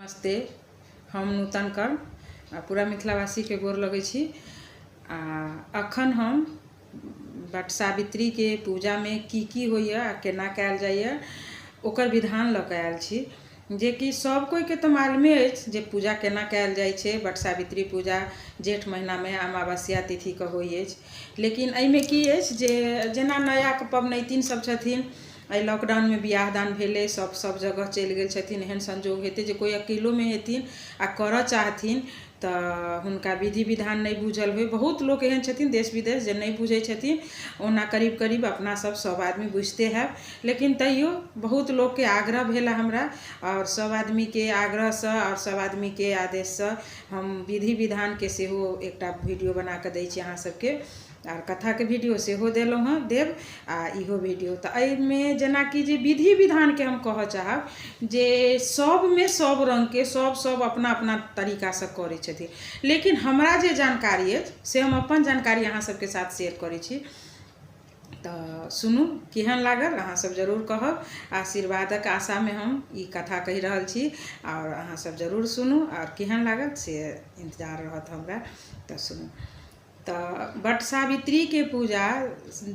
नमस्ते। हम नूतन कर्ण आ पूरा मिथिलावासीके गोर लगै छी। आ अखन हम वट सावित्रीके पूजामे की की होइए आ केना कयल जाइए ओकर विधान लऽ कऽ आयल छी, जेकि सब कोइके तऽ मालूमे अछि जे पूजा केना कयल जाइ छै। वट सावित्री पूजा जेठ महीनामे अमावस्या तिथिके होइ अछि, लेकिन एहिमे की अछि जे जेना नया पबनैतिन सब छथिन, एहि लॉकडाउनमे बियाह दान भेलै, सब सब जगह चलि गेल छथिन। एहन संजोग हेतै जे कोइ अकेलोमे हेथिन आ करऽ चाहथिन तऽ हुनका विधि विधान नहि बुझल होइ। बहुत लोक एहन छथिन देश विदेश जे नहि बुझै छथिन। ओना करीब करीब अपना सब सब आदमी बुझिते हैब, लेकिन तैयो बहुत लोकके आग्रह भेल हमरा, आओर सब आदमीके आग्रहसँ आओर सब आदमीके आदेशसँ हम विधि विधानके सेहो एकटा वीडियो बना कऽ दै छी अहाँ सबके, आओर कथाके वीडियो सेहो देलहुँ हँ, देब आ इहो वीडियो। तऽ एहिमे जेनाकि जे विधि विधानके हम कहऽ चाहब जे सबमे सब रङ्गके सब सब अपना अपना तरीकासँ करै छथिन, लेकिन हमरा जे जानकारी अछि से हम अपन जानकारी अहाँ सबके साथ शेयर करै छी। तऽ सुनू, केहन लागल अहाँ सब जरूर कहब। आशीर्वादक आशामे हम ई कथा कहि रहल छी, आओर अहाँ सब जरूर सुनू, आओर केहन लागल से इन्तजार रहत हमरा। तऽ सुनू, तऽ वट सावित्रीके पूजा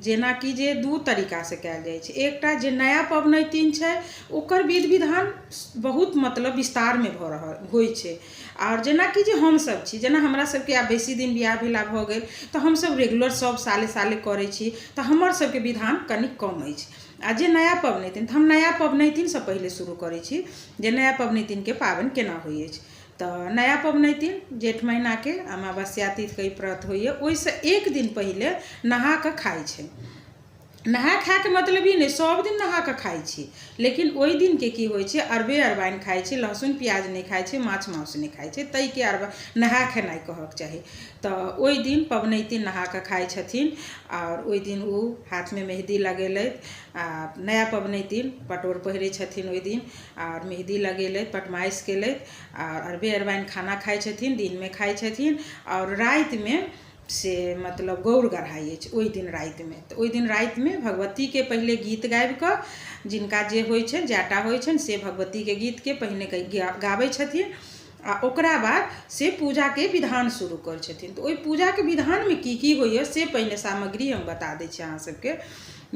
जेनाकि जे दू तरीकासँ कयल जाइ छै। एकटा जे नया पबनैतिन छै ओकर विधि विधान बहुत मतलब विस्तारमे भऽ रहल होइ छै, आओर जेनाकि जे हमसब छी, जेना हमरा सबके आब बेसी दिन बियाह भेला भऽ गेल तऽ हमसब रेगुलर सब साले साले करै छी, तऽ हमर सबके विधान कनि कम अछि। आ जे नया पबनैतिन, तऽ हम नया पबनैतिनसँ पहिले शुरू करै छी जे नया पबनैतिनके पाबनि केना होइ अछि। तऽ नया पबनैतिन जेठ महीनाके अमावस्या तिथिके ई व्रत होइए, ओहिसँ एक दिन पहिले नहा कऽ खाइ छै। नहा खायके मतलब ई नहि सब दिन नहा कऽ खाइ छी, लेकिन ओहि दिनके की होइ छै, अरबे अरबाइन खाइ छै, लहसुन प्याज नहि खाइ छै, माछ माउस नहि खाइ छै, ताहिके अरबा नहा खेनाइ कहक चाही। तऽ ओहि दिन पबनैतिन नहा कऽ खाइ छथिन, आओर ओहि दिन ओ हाथमे मेहदी लगेलथि, आ नया पबनैतिन पटोर पहिरै छथिन ओहि दिन, आओर मेहदी लगेलथि, पटमाइश केलथि, आओर अरबे अरबाइन खाना खाइ छथिन, दिनमे खाइ छथिन, आओर रातिमे से मतलब गौर गढ़ाइ अछि ओहि दिन रातिमे। तऽ ओहि दिन रातिमे भगवतीके पहिले गीत गाबिकऽ जिनका जे होइ छनि जएटा होइ छनि से भगवतीके गीतके पहिने गाबै छथिन, आ ओकरा बाद से पूजाके विधान शुरू करै छथिन। तऽ ओहि पूजाके विधानमे की की होइए से पहिने सामग्री हम बता दै छी अहाँ सबके।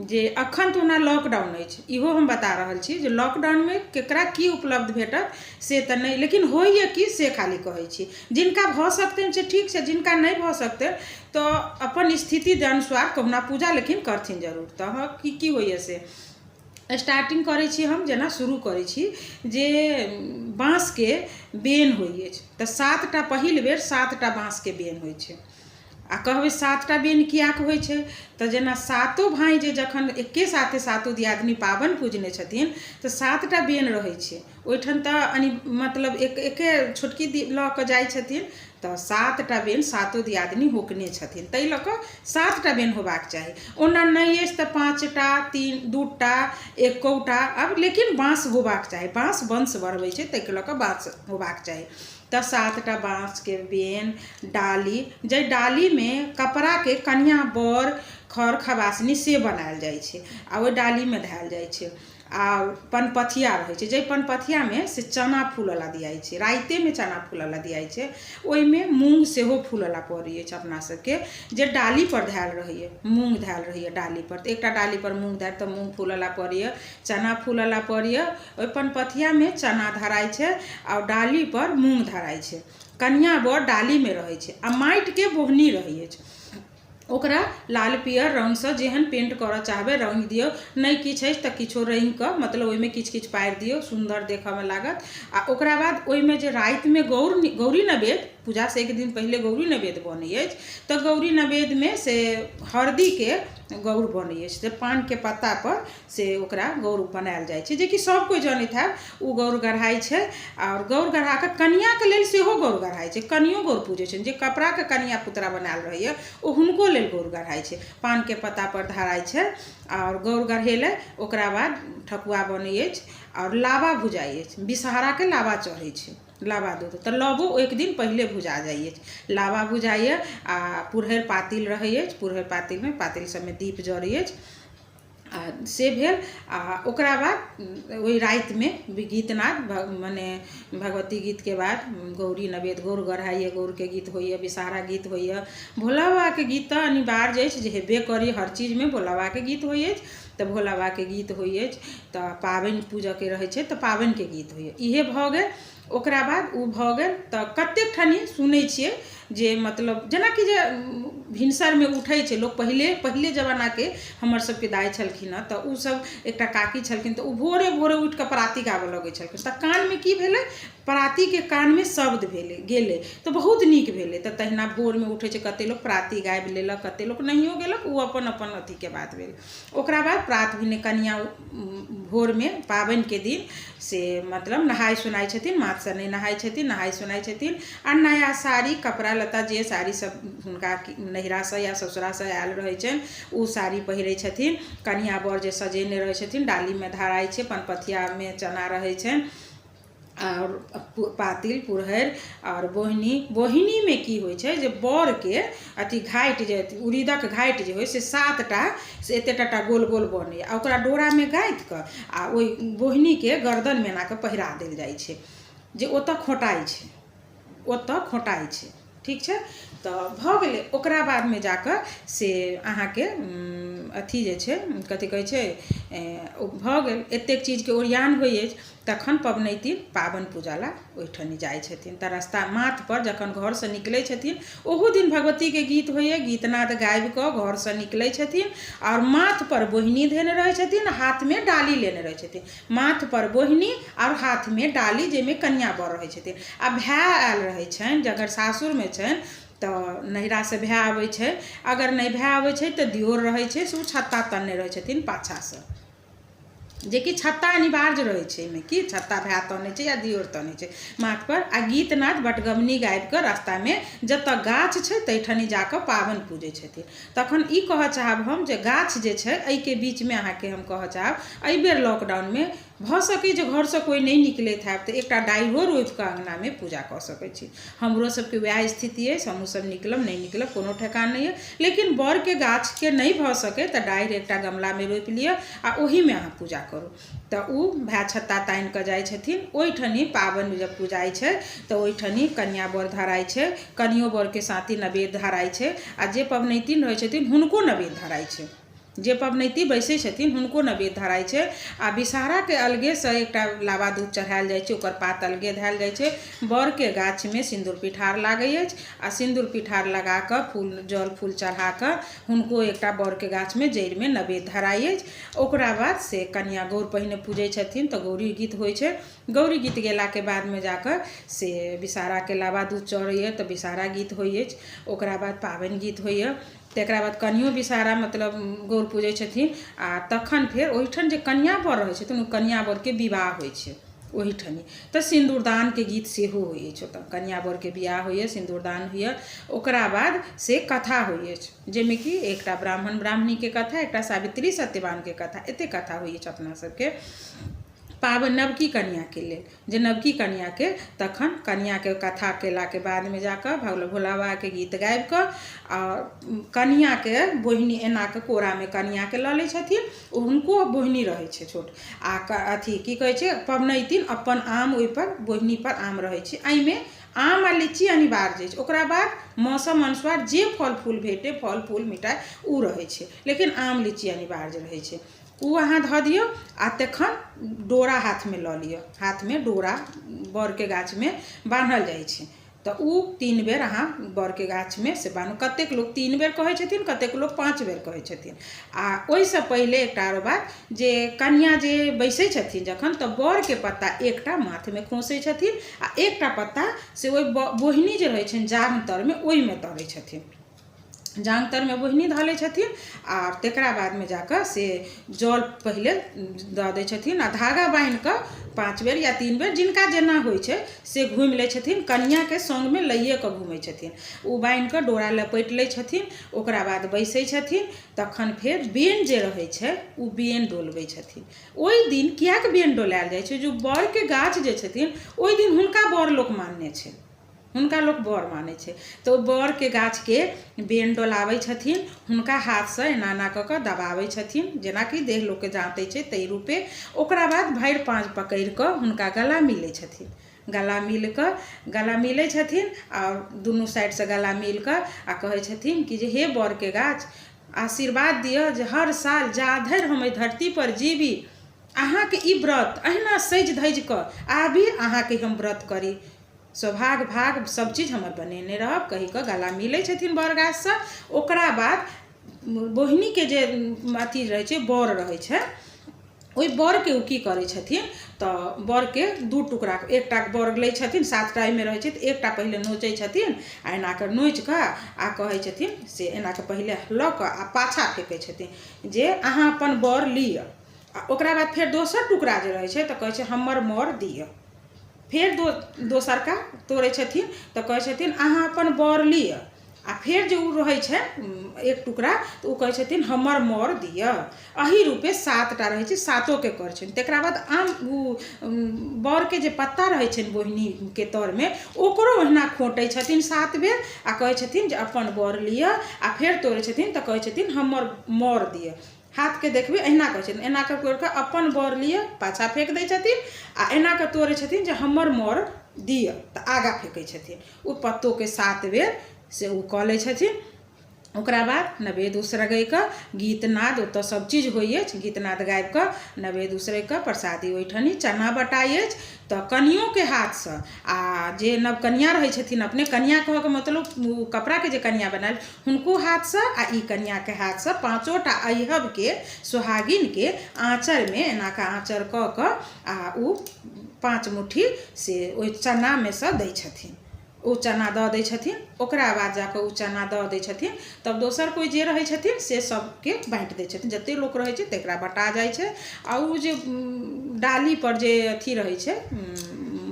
जे अखन तऽ ओना लॉकडाउन अछि, इहो हम बता रहल छी जे लॉकडाउनमे केकरा की उपलब्ध भेटत से तऽ नहि, लेकिन होइए की से खाली कहै छी। जिनका भऽ सकतनि से ठीक छै, जिनका नहि भऽ सकतनि तऽ अपन स्थिति अनुसार कहुना पूजा लेकिन करथिन जरूर। तऽ की की होइए से स्टार्टिंग करै छी हम, जेना शुरू करै छी जे बाँसके बेन होइ अछि तऽ 7टा पहिल बेर 7टा बाँसके बेन होइ छै। आ कहबै 7टा बेन किएक होइ छै, तऽ जेना सातो भाइ जे जखन एके साथे सातो दियादनी पाबनि पूजने छथिन तऽ 7टा बेन रहै छै ओहिठाम। तऽ मतलब एक एके छोटकी लऽ कऽ जाइ छथिन तऽ 7टा बेन सातो दियादनी होकने छथिन, ताहि लऽ कऽ 7टा बेन होबाक चाही। ओना नहि अछि तऽ 5टा 3 2टा 1टा, अब लेकिन बाँस होबाक चाही। बाँस वंश बढ़बै छै, ताहिके लऽ कऽ बाँस होबाक चाही। तऽ 7टा बाँसके बेन, डाली, जाहि डालीमे कपड़ाके कनिया बर खर खबासनी से बनायल जाइ छै, आ ओहि डालीमे धयल जाइ छै। आ पनपथिया रहै छै, जाहि पनपथियामे से चना फूलऽ ला दियाइ छै, रातिमे चना फूलऽ ला दियाइ छै। ओहिमे मूँग सेहो फूलऽ ला पड़ै अछि अपना सबके, जे डाली पर धयल रहैए, मूँग धयल रहैए डाली पर। तऽ एकटा डाली पर मूँग धयल तऽ मूँग फूलऽ ला पड़ैए, चना फूलऽ ला पड़ैए। ओहि पनपथियामे चना धराइ छै आओर डाली पर मूँग धराइ छै। कनिया बर डालीमे रहै छै, आ माटिके बोहनी रहै अछि, ओकरा लाल पियर रङ्गसँ जेहन पेंट करऽ चाहबै रङ्गि दियौ, नहि किछु अछि तऽ किछो रङ्गि कऽ मतलब ओहिमे किछु किछु पारि दियौ, सुन्दर देखऽमे लागत। आ ओकरा बाद ओहिमे जे रातिमे गौरी नैवेद्य, पूजासँ एक दिन पहिले गौरी नैवेद्य बनै अछि, तऽ गौरी नैवेद्यमे से हरदीके गौर बनै अछि, जे पानके पत्तापर से ओकरा गौर बनायल जाइ छै, जेकि सब कोइ जनैत हैब। ओ गौर गढ़ाइ छै, आओर गौर गढ़ा कऽ कनिआँके लेल सेहो गौर गढ़ाइ छै। कनियो गौर पूजै छनि, जे कपड़ाके कनिआ पुतरा बनायल रहैए ओ हुनको लेल गौर गढ़ाइ छै, पानके पत्तापर धराइ छै आओर गौर गढ़ेलै। ओकरा बाद ठकुआ बनै अछि आओर लाबा भुजाइ अछि, विषहराके लाबा चढ़ै छै, लाबा दूध। तऽ लाबो एक दिन पहिले भुजा जाइ अछि, लाबा भुजाइए। आ पुरहरि पातिल रहै अछि, पुरहरि पातिलमे पातिल सबमे दीप जरै अछि, आ से भेल। आ ओकरा बाद ओहि रातिमे गीतनाद, मने भगवती गीतके बाद गौरी नवेद, गौर गढ़ाइए, गौरके गीत होइए, विषहारा गीत होइए, भोला बाबाके गीत तऽ अनिवार्य अछि जे हेबे करी, हर चीजमे भोला बाबाके गीत होइ अछि। तऽ भोला बाबाके गीत होइ अछि, तऽ पाबनि पूजऽके रहै छै तऽ पाबनिके गीत होइए। इहे भऽ गेल। ओकरा बाद ओ भऽ गेल। तऽ कतेक ठाम सुनै छियै जे मतलब जेनाकि जे भिनसरमे उठै छै लोक, पहिले पहिले जमानाके हमर सबके दाइ छलखिन हँ, तऽ ओसब एकटा काकी छलखिन, तऽ ओ भोरे भोरे उठिकऽ पराती गाबऽ लगै छलखिन। तऽ कानमे की भेलै? परातीके कानमे शब्द भेलै गेलै तऽ बहुत नीक भेलै। तऽ तहिना भोरमे उठै छै कते लोक, पराती गाबि लेलक, कते लोक नहियो गेलक, ओ अपन अपन अथीके बात भेल। ओकरा बाद प्रात भेने कनिआ भोरमे पाबनिके दिन से मतलब नहाय सोनाय छथिन, माथसँ नहि नहाय छथिन, नहाय सोनाय छथिन आ नया साड़ी कपड़ा लत्ता, जे साड़ी सब हुनका नैहरासँ या ससुरासँ आयल रहै छनि, ओ साड़ी पहिरै छथिन। कनिआ बर जे सजेने रहै छथिन, डालीमे धराइ छै, पनपथियामे चना रहै छनि आओर पातिल पुरहरि आओर बोहनी। बोहनीमे की होइ छै जे बरके अथी घाटि जे उड़ीदक घाटि जे होइ से 7टा से एते टाटा गोल गोल बनैए आ ओकरा डोरामे गाँथि कऽ आ ओहि बोहनीके गर्दनमे एना कऽ पहिरा देल जाइ छै, जे ओतऽ खोँटाइ छै, ओतऽ खोँटाइ छै। ठीक छै, तऽ भऽ गेलै। ओकरा बादमे जाकऽ से अहाँके अथी जे छै, कथी कहै छै, ओ भऽ गेल। एतेक चीजके ओरियान होइ अछि, तखन पबनैतिन पाबनि पूजा लए ओहिठनी जाइ छथिन। तऽ रास्ता माथ पर जखन घरसँ निकलै छथिन, ओहू दिन भगवतीके गीत होइए, गीतनाद गाबि कऽ घरसँ निकलै छथिन आओर माथ पर बोहिनी धेने रहै छथिन, हाथमे डाली लेने रहै छथिन। माथ पर बोहिनी आओर हाथमे डाली, जाहिमे कनिया बर रहै छथिन आ भाय आयल रहै छनि, जकर सासुरमे छनि, तऽ नैहरासँ भाय अबै छै। अगर नहि भाय अबै छै तऽ दियोर रहै छै, से ओ छत्ता तनने रहै छथिन पाछासँ, जेकि छत्ता अनिवार्य रहै छै एहिमे कि छत्ता भाय तनै छै या दियोर तनै छै माथपर। आ गीतनाद बटगमनी गाबि कऽ रास्तामे जतऽ गाछ छै ताहिठनी जाकऽ पाबनि पूजै छथिन। तखन ई कहऽ चाहब हम जे गाछ जे छै, एहिके बीचमे अहाँके हम कहऽ चाहब, एहिबेर लॉकडाउनमे भऽ सकै जे घरसँ कोइ नहि निकलैत हैब, तऽ एकटा डारिओ रोपि कऽ अङ्गनामे पूजा कऽ सकै छी। हमरो सबके वएह स्थिति अछि, हमहूँ सब निकलब नहि निकलब कोनो ठेकान नहि अछि, लेकिन बड़के गाछके नहि भऽ सकै तऽ डारि एकटा गमलामे रोपि लिअ आ ओहिमे अहाँ पूजा करू। तऽ ओ भाय छत्ता तानि कऽ जाइ छथिन ओहिठनी। पाबनि जब पूजाइ छै तऽ ओहिठनी कनिया बर धराइ छै, कनियो बरके साथी नवेद धराइ छै आ जे पबनैतिन रहै छथिन हुनको नवेद धराइ छै, जे पबनैती बैसै छथिन हुनको नवेद धराइ छै। आ विषहराके अलगेसँ एकटा लावा दूध चढ़ायल जाइ छै, ओकर पात अलगे धयल जाइ छै। बड़के गाछमे सिन्दूर पिठार लागै अछि आ सिन्दूर पिठार लगा कऽ फूल जल फूल चढ़ा कऽ हुनको एकटा बड़के गाछमे जड़िमे नवेद धराइ अछि। ओकरा बाद से कनिया गौर पहिने पूजै छथिन, तऽ गौरी गीत होइ छै। गौरी गीत गेलाके बादमे जाकऽ से विषहराके लावा दूध चढ़ैए, तऽ विषहरा गीत होइ अछि। ओकरा बाद पाबनि गीत होइए। तकरा बाद कनियो विषहारा मतलब गौर पूजै छथिन आ तखन फेर ओहिठाम जे कनिया बर रहै छथिन, ओ कनिया बरके विवाह होइ छै ओहिठनी, तऽ सिन्दूरदानके गीत सेहो होइ अछि। ओतऽ कनिया बरके बियाह होइए, सिन्दूरदान होइए। ओकरा बाद से कथा होइ अछि, जाहिमे कि एकटा ब्राह्मण ब्राह्मणीके कथा, एकटा सावित्री सत्यवानके कथा, एतेक कथा होइ अछि अपना सबके पाबनि नवकी कनिआँके लेल, जे नवकी कनिआँके। तखन कनिआँके कथा केलाके बादमे जाकऽ भोला बाबाके गीत गाबिकऽ आ कनिआँके बोहिनी एना कऽ कोरामे कनिआँके लऽ लै छथिन, ओ हुनको बोहिनी रहै छै छोट आ अथी की कहै छै, पबनैतिन अपन आम ओहिपर बोहिनीपर आम रहै छै। एहिमे आम आ लीची अनिवार्य अछि। ओकरा बाद मौसम अनुसार जे फल फूल भेटै, फल फूल मिठाइ ओ रहै छै, लेकिन आम लीची अनिवार्य रहै छै। ओ अहाँ धऽ दियौ आ तखन डोरा हाथमे लऽ लिअ, हाथमे डोरा बड़के गाछमे बान्हल जाइ छै, तऽ ओ 3 बेर अहाँ बड़के गाछमे से बान्हू। कतेक लोक 3 बेर कहै छथिन, कतेक लोक 5 बेर कहै छथिन। आ ओहिसँ पहिले एकटा आरो बात जे कनिआ जे बैसै छथिन जखन, तऽ बड़के पत्ता एकटा माथमे खोंसै छथिन आ एकटा पत्ता से ओहि बोहिनी जे रहै छनि जाँघ तरमे, ओहिमे धरै छथिन, जाँघ तरमे बोहिनी धऽ लै छथिन आ तकरा बादमे जाकऽ से जल पहिले दऽ दै छथिन आ धागा बान्हि कऽ 5 बेर या 3 बेर, जिनका जेना होइ छै से घूमि लै छथिन, कनिआँके सङ्गमे लैए कऽ घूमै छथिन। ओ बान्हि कऽ डोरा लपेटि लै छथिन, ओकरा बाद बैसै छथिन। तखन फेर बेन जे रहै छै ओ बेन डोलबै छथिन। ओहि दिन किएक बेन डोलायल जाइ छै? जे बड़के गाछ जे छथिन, ओहि दिन हुनका बड़ लोक मानने छै। हुनका लोक बर मानै छै। तऽ ओ बरके गाछके बेन डोलाबै छथिन, हुनका हाथसँ एना एना कऽ कऽ दबाबै छथिन, जेनाकि देह लोकके जाँतै छै ताहि रूपे। ओकरा बाद भरि पाँज पकड़ि कऽ हुनका गला मिलै छथिन। गला मिल कऽ गला मिलै छथिन आओर दुनू साइडसँ गला मिल कऽ आ कहै छथिन कि जे हे बरके गाछ, आशीर्वाद दिअ जे हर साल जा धरि हम एहि धरतीपर जीबी, अहाँके ई व्रत अहिना सजि धजि कऽ आबी, अहाँके हम व्रत करी, सौभाग्य भाग सब चीज हमर बनेने रहब कहि कऽ गला मिलै छथिन बर गाछसँ। ओकरा बाद बोहिनीके जे अथी रहै छै, बर रहै छै, ओहि बरके ओ की करै छथिन तऽ बरके दू टुकड़ा, एकटा बर लै छथिन, सात टा एहिमे रहै छै, तऽ एकटा पहिले नोचै छथिन आ एना कऽ नोचि कऽ आ कहै छथिन से एना कऽ पहिले लऽ कऽ आ पाछाँ फेकै छथिन जे अहाँ अपन बर लिअ। आ ओकरा बाद फेर दोसर टुकड़ा जे रहै छै तऽ कहै छै हमर मर दिअ। फेर दोसरका तोड़ै छथिन तऽ कहै छथिन अहाँ अपन बर लिअ। आ फेर जे ओ रहै छै एक टुकड़ा तऽ ओ कहै छथिन हमर मर दिअ। एहि रूपे सात टा रहै छै, सातोके करै छथिन। तकरा बाद आम ओ बरके जे पत्ता रहै छनि बोहिनीके तरमे, ओकरो ओहिना खोँटै छथिन सात बेर आ कहै छथिन जे अपन बर लिअ। आ फेर तोड़ै छथिन तऽ कहै छथिन हमर मर दिअ। हाथके देखबै अहिना कहै छथिन, एना कऽ तोड़ि कऽ अपन बर लिअ, पाछाँ फेक दै छथिन आ एना कऽ तोड़ै छथिन जे हमर मर दिअ तऽ आगाँ फेकै छथिन। ओ पत्तोके सात बेर से ओ कऽ लै छथिन। ओकरा बाद नवेद उसरगै कऽ गीतनाद ओतऽ सब चीज होइ अछि। गीतनाद गाबि कऽ नवेद उसरगि कऽ प्रसादी ओहिठनी चना बँटाइ अछि। तऽ कनियोके हाथसँ आ जे नव कनिआ रहै छथिन, अपने कनिआ कहऽके मतलब ओ कपड़ाके जे कनिआ बनायल, हुनको हाथसँ आ ई कनिआके हाथसँ पाँचो टा अइहबके सोहागिनके आँचरमे एना कऽ आँचर कऽ कऽ आ ओ पाँच मुट्ठी से ओहि चनामे सँ दै छथिन। ओ चना दऽ दै छथिन। ओकरा बाद जाकऽ ओ चना दऽ दै छथिन, तब दोसर कोइ जे रहै छथिन से सबके बाँटि दै छथिन। जते लोक रहै छै तकरा बँटा जाइ छै। आ ओ जे डालीपर जे अथी रहै छै,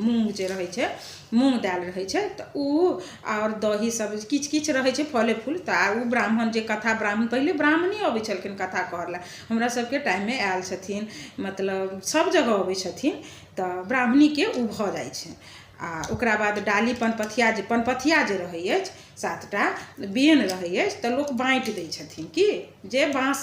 मूँग जे रहै छै, मूँग दालि रहै छै, तऽ ओ आओर दही सब किछु किछु रहै छै, फले फूल। तऽ आ ओ ब्राह्मण जे कथा, ब्राह्मण पहिले ब्राह्मणे अबै छलखिन कथा कहऽ लए, हमरा सबके टाइममे आयल छथिन, मतलब सब जगह अबै छथिन, तऽ ब्राह्मणीके ओ भऽ जाइ छै। आ ओकरा बाद डाली पनपथिया जे पनपथिया जे रहै अछि, सातटा बेन रहै अछि, तऽ लोक बाँटि दै छथिन कि जे बाँस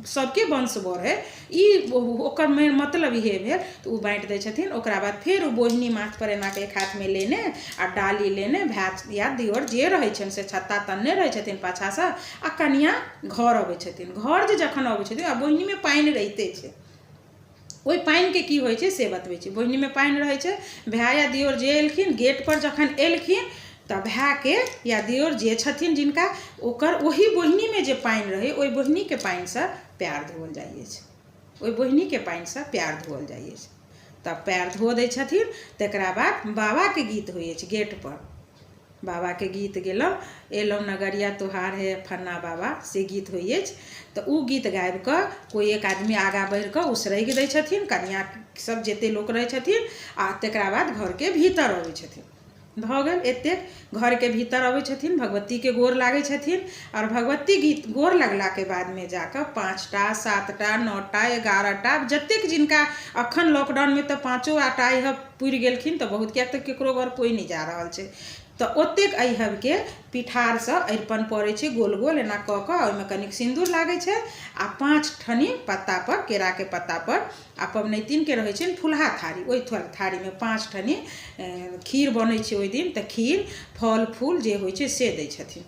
सबके वंश बढ़ै, ई ओकर मेन मतलब इहे भेल। तऽ ओ बाँटि दै छथिन। ओकरा बाद फेर ओ बोहिनी माथपर एनाके एक हाथमे लेने आ डाली लेने भाय या दिअर जे रहै छनि से छत्ता तनने रहै छथिन पाछाँसँ, आ कनिआँ घर अबै छथिन। घर जे जखन अबै छथिन आ बोहिनीमे पानि रहिते छै, ओहि पानिके की होइ छै से बतबै छी। बोहिनीमे पानि रहै छै, भाय या दिअर जे एलखिन, गेटपर जखन एलखिन तऽ भायके या दिअर जे छथिन जिनका, ओकर ओहि बोहिनीमे जे पानि रहै, ओहि बोहिनीके पानिसँ पयर धोअल जाइ अछि। ओहि बोहिनीके पानिसँ पयर धोअल जाइ अछि। तऽ पयर धो दै छथिन। तकरा बाद बाबाके गीत होइ अछि गेटपर। बाबाके गीत गेलहुँ, एलहुँ नगरिया तोहार हे फन्ना बाबा, से गीत होइ अछि। तऽ ओ गीत गाबिकऽ कोइ एक आदमी आगाँ बढ़िकऽ उसरगि दै छथिन, कनिआँ सब जते लोक रहै छथिन, आ तकरा बाद घरके भीतर अबै छथिन। भऽ गेल एतेक। घरके भीतर अबै छथिन, भगवतीके गोर लागै छथिन, आओर भगवती गीत गोर लगलाके बादमे जाकऽ पाँचटा, सातटा, नओटा, 11टा, जतेक जिनका, अखन लॉकडाउनमे तऽ पाँचो आटा पुरि गेलखिन तऽ बहुत, किएक तऽ ककरो घर कोइ नहि जा रहल छै, तऽ ओतेक अइहबके पिठारसँ अरिपन पड़ै छै, गोल गोल एना कऽ कऽ, ओहिमे कनिक सिन्दूर लागै छै आ पाँच ठनी पत्तापर, केराके पत्तापर, आ पबनैतिनके रहै छनि फुलहा थारी, ओहि थारीमे पाँच ठनी खीर बनै छै ओहि दिन। तऽ खीर, फल फूल जे होइ छै से दै छथिन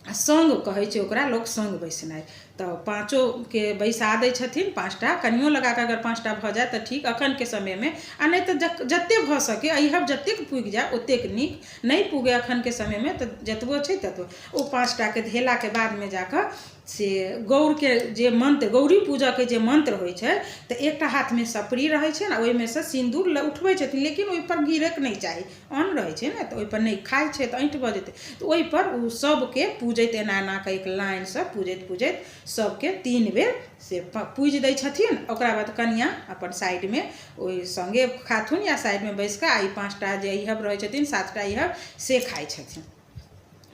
आ सङ्ग कहै छै ओकरा लोक सङ्ग बैसनाइ। तऽ पाँचोके बैसा दै छथिन, पाँचटा कनियो लगा कऽ अगर पाँचटा भऽ जाय तऽ ठीक अखनके समयमे, आ नहि तऽ जते भऽ सकै अइहब जतेक पुगि जाय ओतेक नीक। नहि पुगे अखनके समयमे तऽ जतबो छै ततबो। ओ पाँचटाके धेलाके बादमे जाकऽ से गौरके जे मन्त्र, गौरी पूजाके जे मन्त्र होइ छै, तऽ एकटा हाथमे सपरी रहै छै ने, ओहिमे सँ सिन्दूर उठबै छथिन, लेकिन ओहिपर गिरैके नहि चाही, अन्न रहै छै ने, तऽ ओहिपर नहि खाइ छै तऽ ऐँठ भऽ जेतै। तऽ ओहिपर ओ सभके पूजैत एना एना कऽ एक लाइनसँ पूजैत पूजैत सभके तीन बेर से पूजि दै छथिन। ओकरा बाद कनिआँ अपन साइडमे ओहि सङ्गे खाथुन या साइडमे बैसि कऽ, आ ई पाँचटा जे अइहब रहै छथिन, सातटा अइहब, से खाइ छथिन।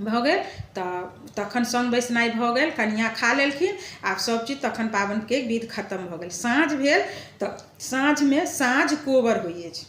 भऽ गेल। तऽ तखन सङ्ग बैसनाइ भऽ गेल, कनिआँ खा लेलखिन, आब सभचीज तखन पाबनिके विध खतम भऽ गेल। साँझ भेल तऽ साँझमे साँझ कोबर होइ अछि।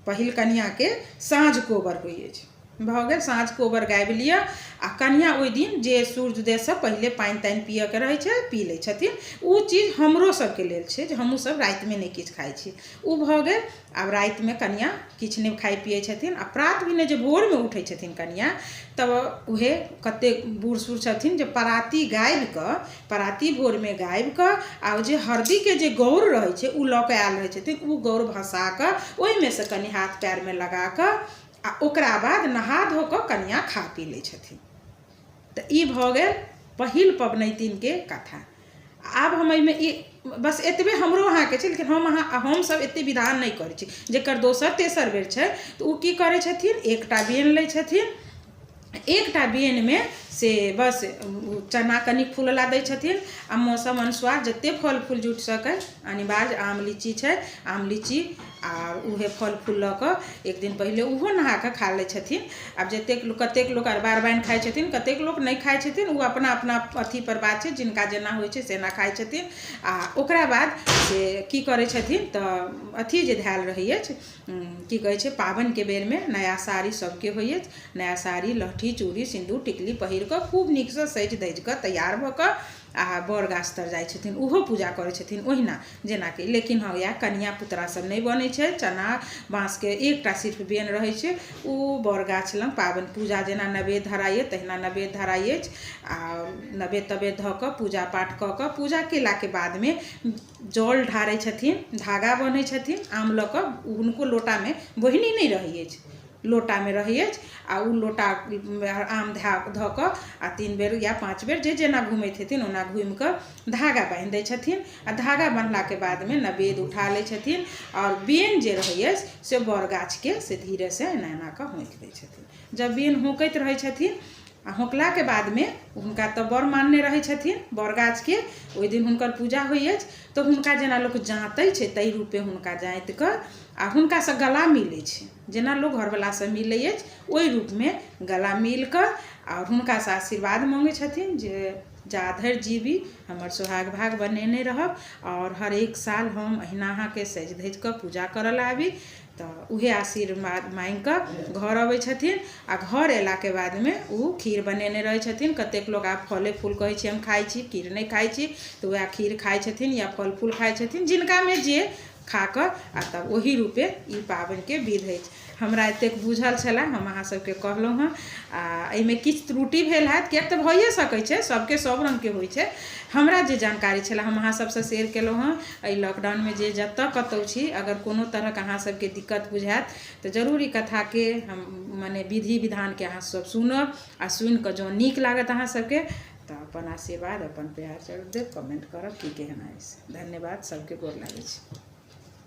पहिल कनिआँके साँझ कोबर होइ अछि। भऽ गेल। साँझ कोबर गाबि लिअ आ कनिआँ ओहि दिन जे सूर्योदयसँ पहिले पानि तानि पियऽके रहै छै पी लै छथिन। ओ चीज हमरो सबके लेल छै जे हमहूँ सब रातिमे नहि किछु खाइ छी। ओ भऽ गेल। आब रातिमे कनिआँ किछु नहि खाइ पियै छथिन आ प्रात भेने जे भोरमे उठै छथिन कनिआँ, तब उएह कतेक बूढ़ सूढ़ छथिन जे पराती गाबि कऽ, पराती भोरमे गाबि कऽ आ ओ जे हरदीके जे गौर रहै छै ओ लऽ कऽ आयल रहै छथिन, ओ गौर भसा कऽ ओहिमे सँ कनि हाथ पएरमे लगा कऽ आ ओकरा बाद नहा धो कऽ कनिआँ खा पी लै छथिन। तऽ ई भऽ गेल पहिल पबनैतिनके कथा। आब हम एहिमे ई बस एतबे हमरो अहाँके छै, लेकिन हम अहाँ हमसभ एतेक विधान नहि करै छी। जकर दोसर तेसर बेर छै तऽ ओ की करै छथिन, एकटा बेन लै छथिन, एकटा बेनमे से बस चना कनि फूलऽ ला दै छथिन आ मौसम अनुसार जतेक फल फूल जुटि सकै, अनिवार्य आम लीची छै, आम लीची आ उएह फल फूल लऽ कऽ एक दिन पहिले ओहो नहा कऽ खा लै छथिन। आब जतेक लोक, कतेक लोक अरबा अरबाइन खाइ छथिन, कतेक लोक नहि खाइ छथिन, ओ अपना अपना अथीपर बात छै, जिनका जेना होइ छै सेना खाइ छथिन। आ ओकरा बाद से की करै छथिन तऽ अथी जे धयल रहै अछि, की कहै छै, पाबनिके बेरमे नया साड़ी सभके होइ अछि, नया साड़ी लहठी चूड़ी सिन्दूर टिकली पहिर कऽ खूब नीकसँ सजि धजि कऽ तैयार भऽ कऽ आ बर गाछ तर जाइ छथिन, ओहो पूजा करै छथिन ओहिना जेनाकि। लेकिन हँ, इएह कनिआ पुतरा सब नहि बनै छै। चना बाँसके एकटा सिर्फ बेन रहै छै, ओ बर गाछ लग पाबनि पूजा जेना नैवेद्य धराइ तहिना नैवेद्य धराइ अछि आ नैवेद्य तैवेद्य धऽ कऽ पूजा पाठ कऽ कऽ पूजा केलाके बादमे जल ढारै छथिन, धागा बन्है छथिन आम लऽ कऽ। हुनको लोटामे बोहिनी नहि रहै अछि, लोटामे रहै अछि आ ओ लोटा आम धऽ कऽ आ 3 बेर या 5 बेर जे जेना घुमैत हेथिन ओना घुमि कऽ धागा बान्हि दै छथिन आ धागा बन्हलाके बादमे नैवेद्य उठा लै छथिन आओर बेन जे रहै अछि से बड़ गाछके से धीरेसँ एना एना कऽ होंकि दै छथिन। जब बेन होंकैत रहै छथिन आ होंकलाके बादमे हुनका तऽ बड़ मानने रहै छथिन बड़ गाछके, ओहि दिन हुनकर पूजा होइ अछि तऽ हुनका जेना लोक जाँतै छै ताहि रूपे हुनका जाँति कऽ आ हुनकासँ गला मिलै छै, जेना लोक घरवलासँ मिलै अछि ओहि रूपमे गला मिल कऽ आओर हुनकासँ आशीर्वाद मङ्गै छथिन जे जा धरि जीबी हमर सोहाग भाग बनेने रहब आओर हरेक साल हम अहिना अहाँके सजि धजि कऽ पूजा करऽ लए आबी। तऽ उएह आशीर्वाद माँगि कऽ घर अबै छथिन आ घर अयलाके बादमे ओ खीर बनेने रहै छथिन। कतेक लोक आब फले फूल कहै छै हम खाइ छी, खीर नहि खाइ छी, तऽ उएह खीर खाइ छथिन या फल फूल खाइ छथिन, जिनकामे जे खा कऽ आ तब ओही रूपे ई पाबनिके विध अछि। हमरा एतेक बुझल छलए, हम अहाँ सबके कहलहुँ हँ आ एहिमे किछु त्रुटि भेल हैत, किएक तऽ भइए सकै छै, सबके सब रङ्गके होइ छै। हमरा जे जानकारी छलए हम अहाँ सबसँ शेयर केलहुँ हँ। एहि लॉकडाउनमे जे जतऽ कतहु छी, अगर कोनो तरहक अहाँ सबके दिक्कत बुझायत तऽ जरूर ई कथाके हम मने विधि विधानके अहाँ सब सुनब आ सुनि कऽ जँ नीक लागत अहाँ सबके तऽ अपन आशीर्वाद अपन प्यार जरूर देब, कमेंट करब की केहन अछि। धन्यवाद सबके, गोर लागै छी।